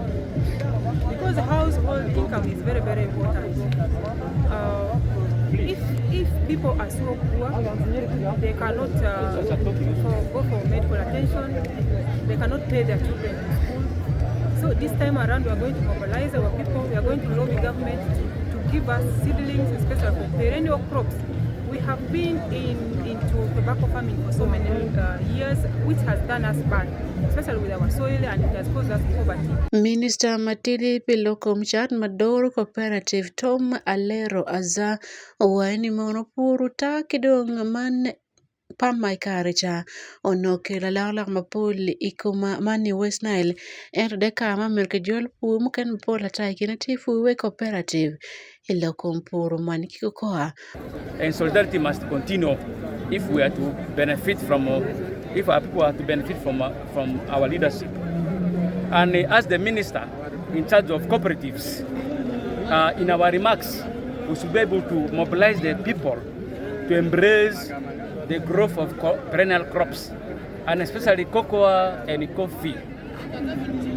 [SPEAKER 4] because household income is very, very important. Uh, if, if people are so poor, they cannot uh, for, go for medical attention, they cannot pay their children to school. So this time around, we are going to mobilize our people, we are going to lobby government to, to give us seedlings, especially for perennial crops. We have been in, into tobacco farming for so many uh, years, which has done us bad, especially with our soil and it has caused us poverty.
[SPEAKER 1] Minister Matili Pilokom Chat Madoro Cooperative Tom Alero Aza owaco ni mono pur ota ki dong man pama i kare ca onongo okelo alokaloka mapol i koma man i West Nile ento de kare man myero kijol pur mukene mapol ata i kine tye pur wek cooperative i lok kom puro mwanyi ki kokoa.
[SPEAKER 5] And solidarity must continue if we are to benefit from, if our people are to benefit from, from our leadership. And as the minister in charge of cooperatives, uh, in our remarks, we should be able to mobilize the people to embrace the growth of perennial crops, and especially cocoa and coffee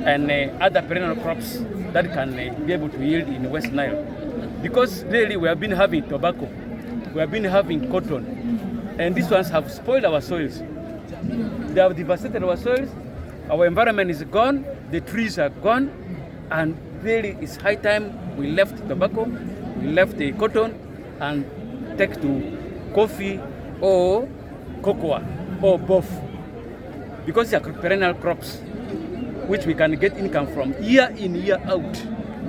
[SPEAKER 5] and uh, other perennial crops that can uh, be able to yield in West Nile. Because really we have been having tobacco, we have been having cotton, and these ones have spoiled our soils. They have devastated our soils, our environment is gone, the trees are gone, and really it's high time we left tobacco, we left the cotton, and take to coffee or cocoa or both because they are perennial crops which we can get income from year in year out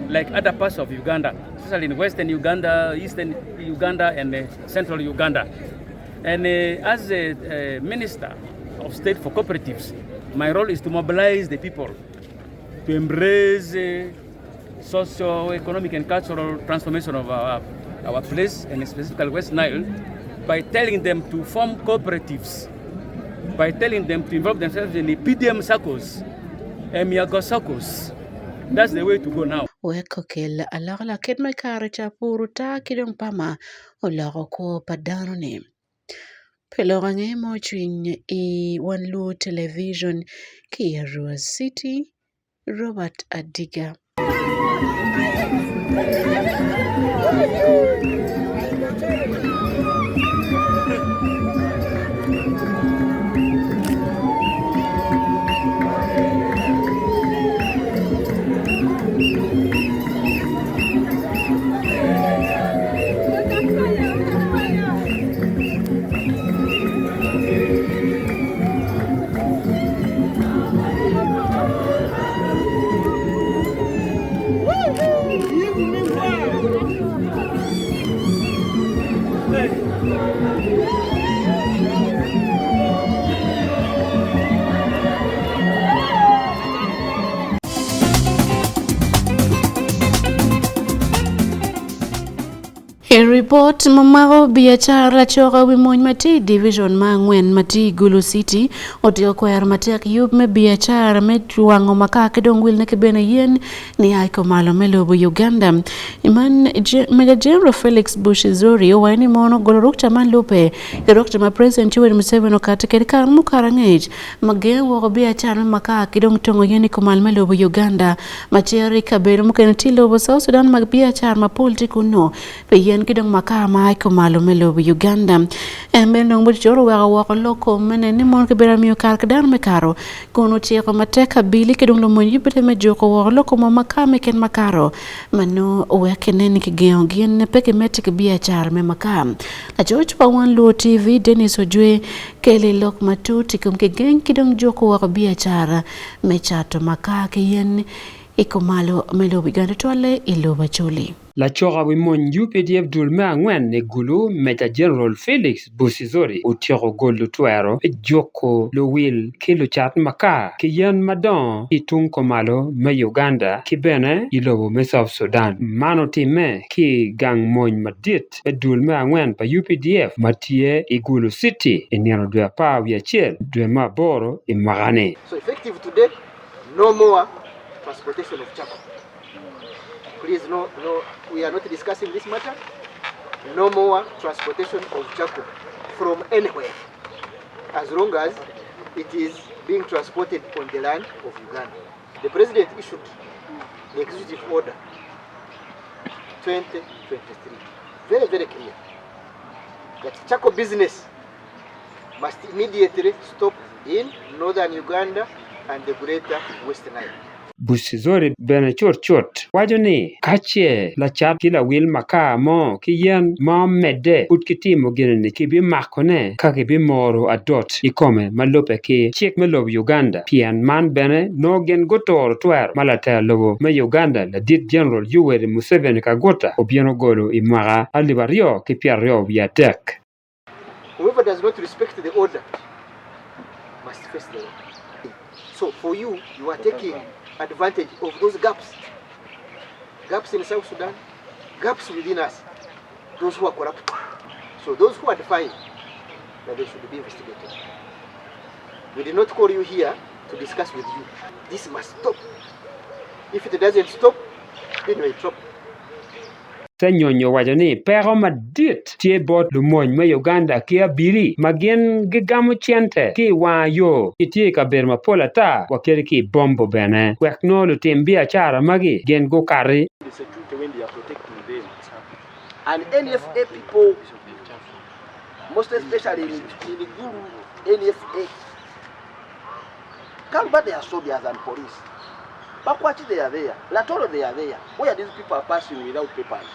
[SPEAKER 5] like other parts of Uganda especially in western Uganda, eastern Uganda and uh, central Uganda. And uh, as a, a minister of state for cooperatives, my role is to mobilize the people to embrace uh, socio-economic and cultural transformation of our, our place and specifically West Nile by telling them to form cooperatives, by telling them to involve themselves in the PDM circles and Miago circles. That's the way to go now.
[SPEAKER 1] Wek okel alokaloka kit me kare ca pur ota ki dong pama oloko kwo pa dano-ni. Pi lok ange ma ocwiny i Wan Luo Television ki i Arua City, Robert Adiga. I ripot ma mako biacara lacoka wi mony ma tye i division ma angwen ma tye i Gulu City otyeko kwero matek yub me biacara me wango makar ki dong wilne ki bene yen ni ai kumalo me lobo Uganda. Man Major General Felix Bushizori owaco ni mono golo rukca man lube ki rukca ma President Yoweri Museveni okato kwede kare mukato angec ma gengo woko biacara me makar ki dong tongo yen i kumal me lobo Uganda ma cito i kabedo mukene tye i lobo South Sudan ma biacara mapol tye kunnu pi yen ki dong makar ma a kumalo me lobo Uganda. En bene dong Bucicoro oweko woko lok kom me neno ni mon kibedo amiyo kare ki dano me karo kun ociko matek abili ki dong lumony yubbe me juko woko lok kom makar me ken makaro ma nongo owek kinen ni kigengo gin pe kimedde ki biacara me makar. Lacoc pa Wan Luo TV Dennis Ojwe keli lok matut i kom kigeng ki dong juko woko biacara me cato makar ki yen i kumalo me lobo Uganda tutwalle i lobo Acholi.
[SPEAKER 2] Lacoka wi mony UPDF dul me angwen i Gulu, Major General Felix Bushizori otyeko golo twero me juko luwil ki lucat makar ki yen madongo ki tung kumalo me Uganda ki bene i lobo me South Sudan. Man otimme ki i gang mony madit me dul me angwen pa UPDF ma tye i Gulu City i nino dwe 11 dwe me aboro i mwaka-ni.
[SPEAKER 9] So effective today, no more transportation of charcoal. Please, no, no, we are not discussing this matter. No more transportation of charcoal from anywhere, as long as it is being transported on the land of Uganda. The president issued the executive order 2023. Very, very clear that charcoal business must immediately stop in northern Uganda and the greater West Nile.
[SPEAKER 2] Bucizori bene cutcut waco ni ka ce lacat ki lawil makar mo ki yen ma omedde pud ki timo gin-ni kibimakone ka kibimoro adot i kome ma lubbe ki cik me lobo Uganda pien man bene nongo gin guturo twero ma latela lobo me Uganda ladit General Yoweri Museveni Kaguta obino golo i mwaka 2023.
[SPEAKER 9] Whoever does not respect the order must face the law. So for you, you are taking advantage of those gaps. Gaps in South Sudan, gaps within us, those who are corrupt. So those who are defying, that they should be investigated. We did not call you here to discuss with you. This must stop. If it doesn't stop, then you are in trouble.
[SPEAKER 2] Ssenyonyi owaco ni peko madit tye bot lumony me Uganda ki abili ma gin gigamo cente ki i wanga yo gitye i kabedo mapol ata wa kadi ki i bombo bene wek nongo lutim biacara magi gin gukati.
[SPEAKER 9] And NFA people, most especially in, in Gulu, NFA, Kalba they are soldiers and police. Pakwach they are there. Latoro they are there. Where these people are passing without papers.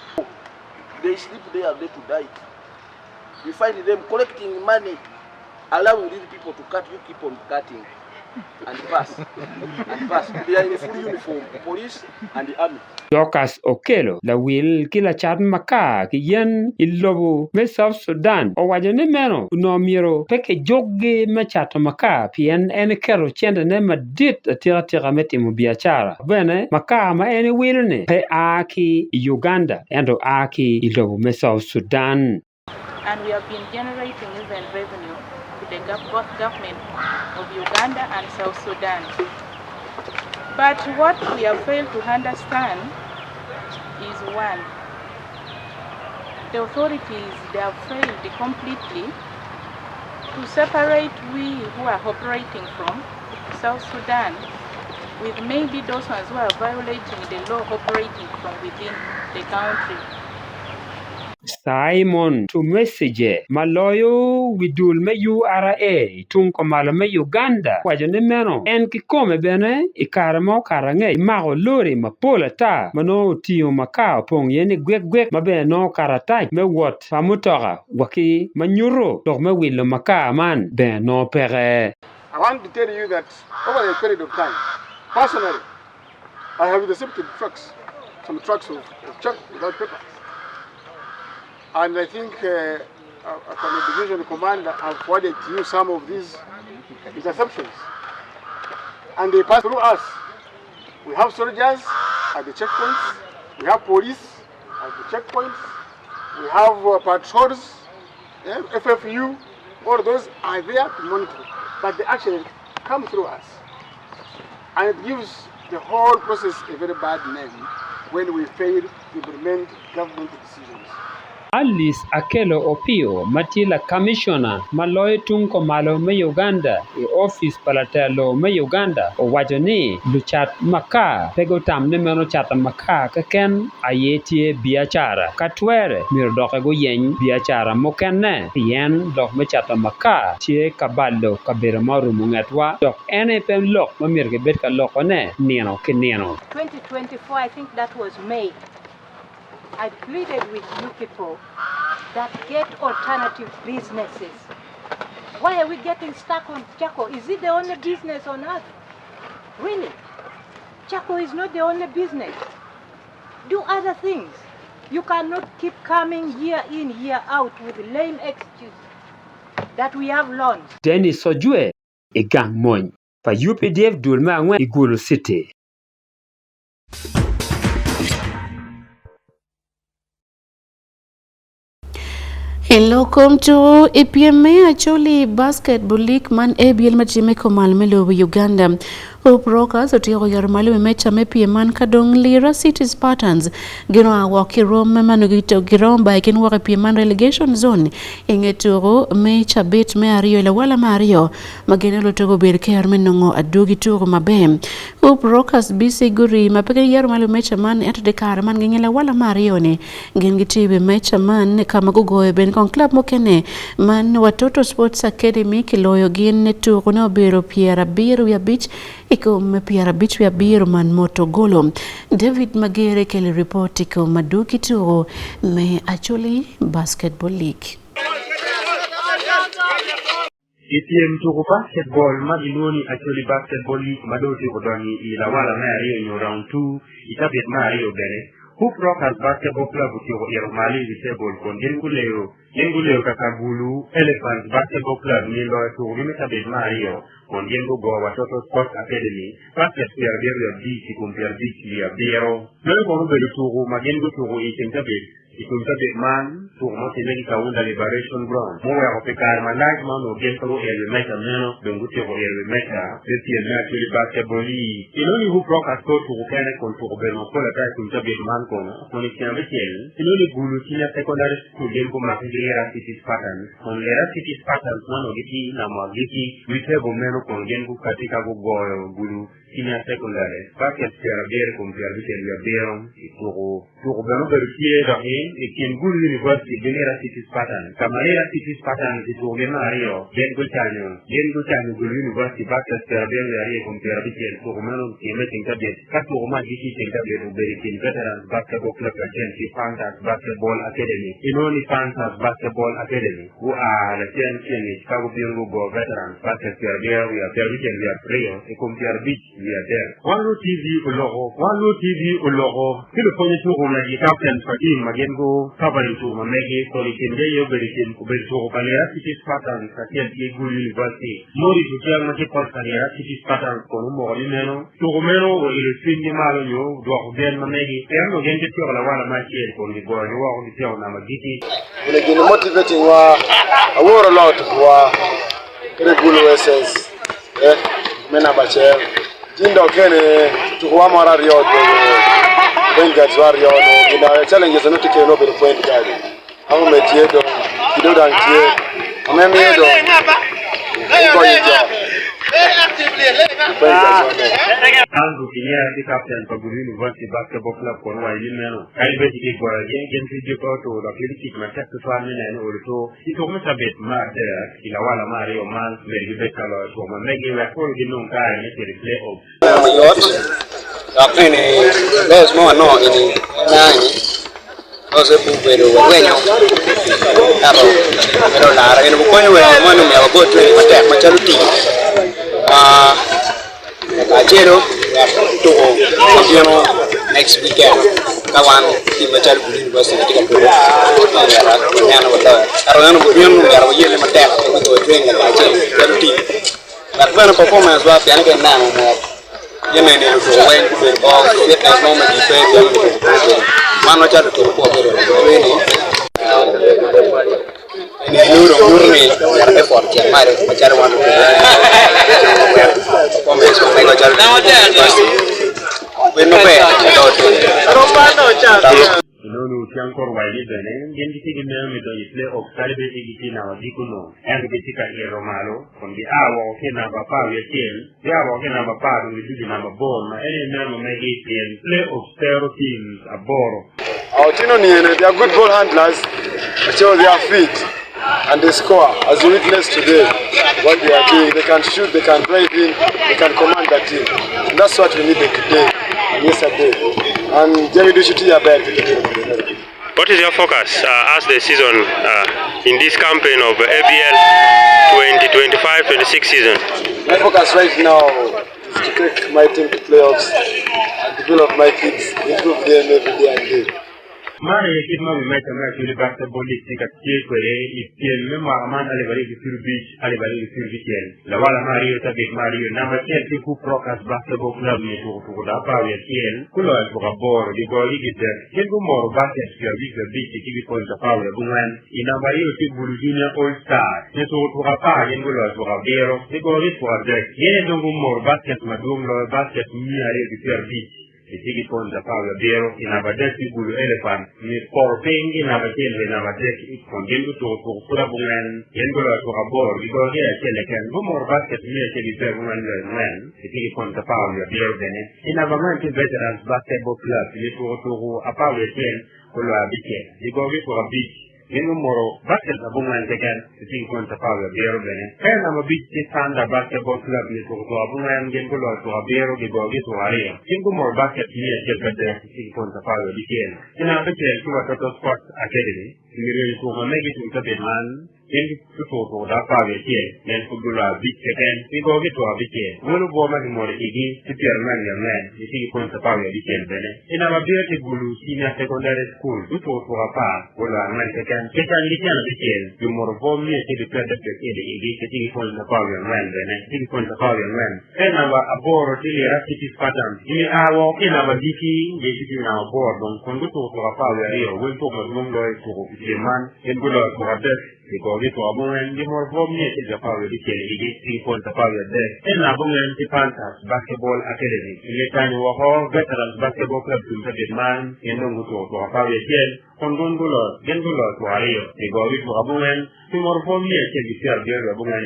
[SPEAKER 9] They sleep there day to die. You find them collecting money, allowing these people to cut. You keep on cutting and pass and pass. They are in full uniform, police and the army.
[SPEAKER 2] Dorcas Okello, lawil ki lacat makar ki yen i lobo me South Sudan owaco ni meno onongo myero pe kijukgi me cato makar pien en eketo centene madit atikatika me timo biacara. Bene, makar ma en ewilo-ni pe a ki i Uganda ento a ki i lobo me South Sudan.
[SPEAKER 4] And we have been generating even revenue to the both government of Uganda and South Sudan. But what we have failed to understand is one, the authorities, they have failed completely To separate we who are operating from South Sudan with maybe those ones who are violating the law operating from within the country.
[SPEAKER 2] Simon Tumwesigye ma loyo wi dul me URA i tung kumalo me Uganda owaco ni meno en kikome bene i kare ma okato angec kimako lori mapol ata ma nongo otingo makar opong iye ni gwik gwik ma bene nongo karatac me wot pa mutoka wa ki ma nyuto lok me wilo makar man bene nongo peke.
[SPEAKER 10] I want to tell you that over the period of time, personally, I have intercepted trucks, some trucks of, of charcoal without papers. And I think uh, uh, from the division commander, I've forwarded to you some of these interceptions. And they pass through us. We have soldiers at the checkpoints, we have police at the checkpoints, we have uh, patrols, eh, FFU, all those are there to monitor. But they actually come through us. And it gives the whole process a very bad name when we fail to implement government decisions.
[SPEAKER 2] Alice Akello Opio ma tye lakamiciona ma loyo tung kumalo me Uganda i opic pa latelo me Uganda owaco ni lucat makar pe gutam ni meno cato makar keken aye tye biacara. Ka twere myero doki guyeny biacara mukene pien lok me cato makar tye ka balo kabedo ma orumo ngetwa dok en aye pe lok ma myero kibed ka lokone nino ki nino.
[SPEAKER 4] 2024, I think that was May. I pleaded with you people that get alternative businesses. Why are we getting stuck on charcoal? Is it the only business on earth? Really? Charcoal is not the only business. Do other things. You cannot keep coming year in, year out with lame excuses that we have loans.
[SPEAKER 2] Dennis Ojwe i gang mony pa UPDF dul me angwen i Gulu City.
[SPEAKER 1] I lok kom tuko i pyem me Acholi Basketball League man ABL ma timme komal me lobo Uganda. Hope Rockers otyeko yoro malo i meca me pyem man ka dong Lira City Spartans gin oa woko ki rom ma nongo giromo ba i kin woko i pyem man relegation zone i nge tuko me cabit me aryo i lawala me aryo ma gin olutugo obedo ker me nongo adwogi tuko maber. Hope Rockers BC guri ma pe giyero malo meca man ento di kare man ginge lawala me aryo ni gin gitye i wi meca man ka ma gugoyo bene kong club mukene man Watoto Sports Academy kiloyo gin tuko ne obedo 75 i kom 57 man moto golo. David Magere kelo ripot i kom adwogi tuko me Acholi Basketball League.
[SPEAKER 12] I pyem tuko basketball ma gilwongo ni Acholi Basketball League ma dong otyeko donyo i lawala me aryo nyo round two i cabit me aryo bene, Hope Rockers Basketball Club otyeko ito malo i wi tebol kun gin guleyo gin guleyo kaka Gulu Elephants Basketball Club nge loyo tukogi me cabit me aryo kun gin gugoyo Watoto Sports Academy basket 75 i kom 57. Meno kono obedo tuko ma gin gutuko i ceng cabit I kom cabit man, tuko ma otimme ki Kaunda Liberation Ground muweko pi kare malac ma onongo gin pe guito i meja meno dong gutyeko ito i meja me pyem me Acholi Basketball League. Inoni Hope Rockers pe otuko kene kun tuko obedo mapol ata i kom cabit man kono kun i ceng abicel inoni Gulu Senior Secondary School gin gumaki ki Lira City Spartans kun Lira City Spartans ma onongo gitye i namo agikki wi tebo meno kun gin gukati ka gugoyo Gulu Senior Secondary Basket 70 i kom 77 i tuko. Tuko bene obedo tye doki i kin Gulu University ki Lira City Spartans, ka ma Lira City Spartans i tukogi me aryo gin gucanyo gin gucanyo Gulu University Basket 72 i kom 50. Tuko meno otimme i ceng cabit, ka tuko me agikki i ceng cabit obedo i kin Veterans Basketball Club kacel ki Panthers Basketball Academy. Inongo ni Panthers Basketball Academy gua lacen ceng-ngic ka gubino gugo Veterans Basket 76 i kom 53. Wan Luo TV oloko Wan Luo TV oloko ki lupwonye tuku megi captain pa team ma gin gu covering tuku ma megi kun i kin gi aye obedo i kin obedo tuku pa Lira City Spartans kacel ki Gulu University. Maurice Ochieng ma tye coach pa Lira City Spartans kono omoko ni meno tuku meno oilo cwiny gi malo nyo odwoko gen ma megi pien onongo gin gityeko lawala me acel kun gigoyo gi woko gityeko namba agikki.
[SPEAKER 11] Gin gin motivating wa aworo lot wa kede Gulu SS eh me namba acel tin dok kene tuko wa moro aryo odwogo point guards wa aryo no gin challenges no tye kene obedo point guard ango me tye dong kido dang tye. Ma miyo dong igonyo jo i point acone.
[SPEAKER 12] Andrew Kinyera tye kapten pa Gulu University Basketball Club kun owaco ni meno kadi bed gitye ka goyo gin, gin pud pe otur dok gitye tic matek tutwal me neno ni olo tur i tuko me cabit me adek i lawala me aryo man myero gibed ka loyo tuko ma megi wek kulu ginong kare me cito i play-off.
[SPEAKER 7] Mayot dok bene loss ma wanongo eni nangi loss pe obedo warwenyo ento bedo olara eni okonyo wa man omiyo wago training matek macalo team kacelo wek tuko ma bino next weekend ka wan team macalo Gulu University watye ka tuko myero wanen ni waloyo ento eno bino myero wayelle matek me goyo training lakacel calo team. Wek bene performance wa pien ka ineno mot jami eni lutuku weng gubedo bo fitness mo ma jii pe pien lutuku pe obedo wan macalo lutuku pe wabedo training eni nongo dong nyuto ni myero effort ocit malo macalo wan lutuku wek performance ma megwa calo lutuku obed maber aloyo tuku.
[SPEAKER 12] Inonu tyen kor wayi ni bene gin gitye ki meno me donyo i play-off kadi bed ni gitye i namba agikki-nu, ento gitye ka ito malo kun gia woko ki i namba 11, gia woko ki i namba apar dong gidwogo i namba aboro ma en aye meno ma megi pien play-off tero teams aboro.
[SPEAKER 11] Otieno Niene, they are good ball handlers, show their feet and they score as you witness today what they are doing. They can shoot, they can drive in, they can command the team. And that's what we needed today and yesterday. And Jamie Dushiti aber
[SPEAKER 13] What is your focus as the season in this campaign of ABL 2025-26 season?
[SPEAKER 11] My focus right now is to take my team to playoffs and develop my kids, improve them every day and day.
[SPEAKER 12] Man aye kit ma wimedde me Acholi Basketball League tye ka tye kwede i pyem me mwaka man 2025, 2026. Lawala me aryo cabit me aryo, namba acel tye Hoop Rockers Basketball Club nge tuko tuko dok 11, guloyo tuko aboro, gigoyogi gidek. Gin gumoro baket 55 ki ki point 14. I namba aryo tye Gulu Junior All Stars nge tuko tuko apar, gin guloyo tuko abiro, gigoyogi tuko adek. Gin aye dong gumoro basket madwong loyo basket 250. Gitye ki point 17 i namba adek ki Gulu Elephant nyo i poto piny ki i namba acel wa i namba adek kun gin gutuko tuko pud abongwen. Gin guloyo tuko aboro, gigoyo ki acel keken. Gumoro basket 194 loyo angwen, gitye ki point 17 bene. I namba angwen tye Veterans Basketball Club nyo tuko tuko 11 guloyo abicel, gigoyo ki tuko abic. Gin gumoro baket abongwen keken i cing point 17 bene. Ka i namba abic tye Thunder Basketball Club nyo tuko tuko abongwen, gin guloyo tuko abiro, gigoyogi tuko aryo. Gin gumoro baket 103 i cing point 16. I namba abicel tye Watoto Sports Academy, i rwenyo tuko ma megi tung cabit man. Gin gutuko tuko dok 11, gin pud guloyo abic keken, gigoyogi tuko abicel. Welo obwo ma gimoro i igi tye 44, gitye ki point 16 bene. I namba abiro tye Gulu Senior Secondary School, gutuko tuko apar, guloyo angwen keken. Kicanygi tyen abicel, gimoro obwo 131 i igi, gitye ki point 14 bene, gitye ki point 14. Ka i namba aboro tye Lira City Spartans, gimia woko ki i namba agikki, gitye i namba aboro dong kun gutuko tuko 12, wel tuko madwong loyo i tuko i pyem man. Gin guloyo tuko adek, gigoyogi tuko abongwen, gimoro bwom 116 i igi ki point 13. Ento abongwen tye Panthers Basketball Academy. I nge kanyo woko Veterans Basketball Club tum cabit man, gin dong gutuko tuko 11, kun gun guloyo gin guloyo tuko aryo, gigoyogi tuko abongwen, gimoro bwom 174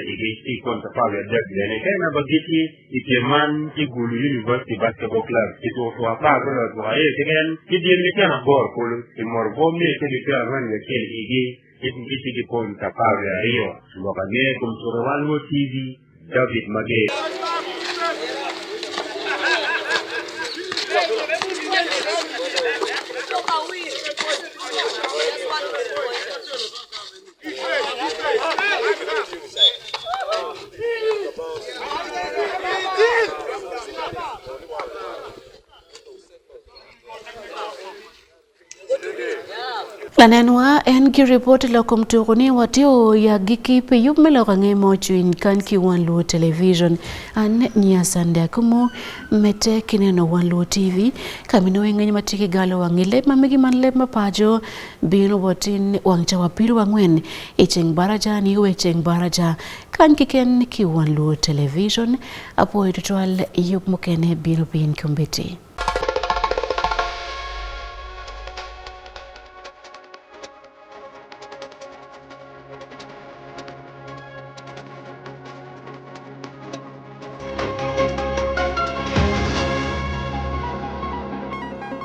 [SPEAKER 12] i igi ki point 13 bene. Ka i namba agikki i pyem man tye Gulu University Basketball Club ki tuko tuko apar guloyo tuko aryo keken ki dyegi tyen aboro kulu i moro bwom 141 i igi gitye ki point 12. Lwok ange i kom cute wan Luo TV, David Mager.
[SPEAKER 1] Lanenwa en ki ripot lok kom tuko ni watio ya giki pi yub me lok ange mo cwiny kan ki Wan Luo Television. An nya Sande Akumo mete kineno Wan Luo TV kamino ng'eny matye ki galo wang'i leb ma megi man leb ma pacho bino watin wang cawa piero ang'wen i ceng baraja ni we ceng baraja kan kiken ki Wan Luo Television. Apuoyo tutwal yub mukene bino piny kombeddi.